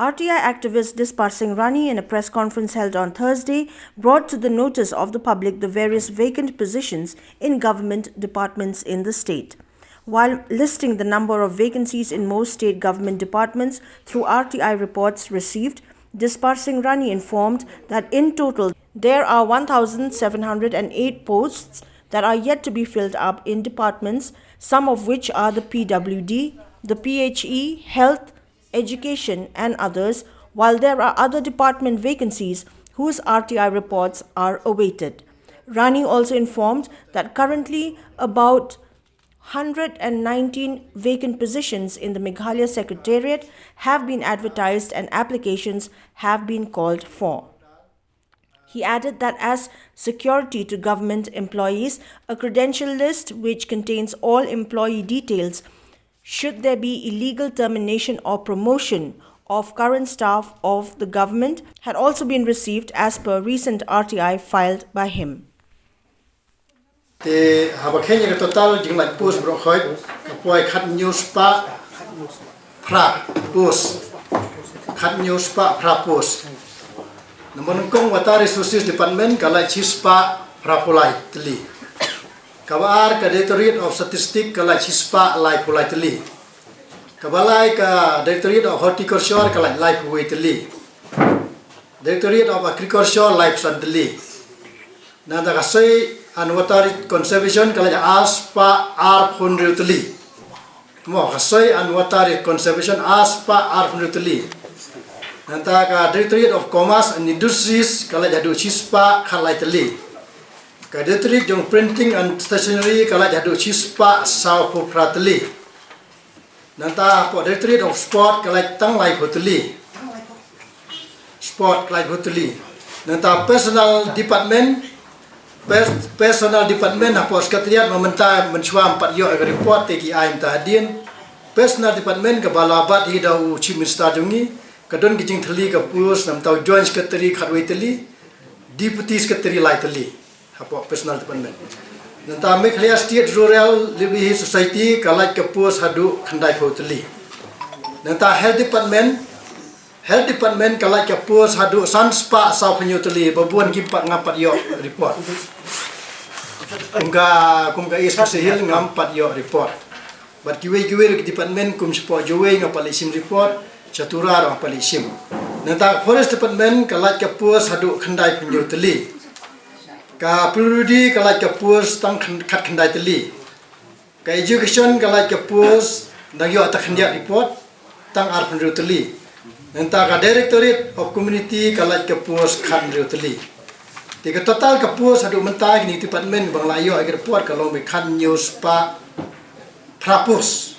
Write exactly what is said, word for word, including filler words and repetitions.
R T I activist Dispar Singh Rani, in a press conference held on Thursday, brought to the notice of the public the various vacant positions in government departments in the state. While listing the number of vacancies in most state government departments through R T I reports received, Dispar Singh Rani informed that in total there are one thousand seven hundred and eight posts that are yet to be filled up in departments, some of which are the P W D, the P H E, health, education, and others, while there are other department vacancies whose R T I reports are awaited. Rani also informed that currently about hundred and nineteen vacant positions in the Meghalaya Secretariat have been advertised and applications have been called for. He added that as security to government employees, a credential list which contains all employee details, should there be illegal termination or promotion of current staff of the government, had also been received as per recent R T I filed by him. Te haba kheiñ ïa ka total jinglait post baroh khoit ka poi khathynñiew spah phra post. Khathynñiew spah phra post. Namar nyngkong Water Resources Department ka lait shispah phraphew lai tylli. Kaba ar ka Directorate of Statistics ka lait shispah laiphew lai tylli. Kaba lai ka Directorate of Horticulture ka lait laiphew wei tylli. Directorate of Agriculture laiphew san tylli. Nangta ka Soil and Water Conservation ka lait arspah arphew hynriew tylli. Mo ka Soil and Water Conservation arspah arphew hynriew tylli. Nangta ka Directorate of Commerce and Industries ka lait haduh shispah khatlai tylli. Ka Directorate jong Printing and Stationery ka lait haduh shispah sawphew phra tylli. Nangta hapoh Directorate of Sport ka lait tang laiphew tylli. Sport ka laiphew tylli. Nangta Personnel Department, Personnel Department hapoh Secretariat mynta mynshuwa ym pat ïoh ïa ka report te ki ai mynta hadien. Personnel Department kaba la bat hi da u Chief Minister jong ngi ka don ki jingthylli ka post, nangta u Joint Secretary khatwei tylli, Deputy Secretary lai tylli. Hapoh Personnel Department. Nangta Meghalaya State Rural Livelihood Society ka lait ka post haduh khyndaiphew tylli. Nangta Health Department, Health Department ka lait ka post haduh sanspah sawphew hynñiew tylli, ba bun kim pat, ngam pat ïoh report. Kum ka, kum ka East Khasi Hills ngam pat ïoh report. Bad kiwei kiwei ruh ki department kum shapoh Jowai nga pat leit shim report, sha Tura ruh nga pat leit shim. Nangta Forest Department ka lait ka post haduh khyndaiphew hynñiew tylli. Ka P W D ka lait ka post tang khatkhyndai tylli. Ka Education ka lait ka post dang ïoh tang khyndiat report tang arphew hynriew tylli. Nangta ka Directorate of Community ka lait ka post khathynriew tylli. Te ka total ka post haduh mynta kine ki department ba nga la ïoh ïa ka report ka long ba khathynñiew spah phra post.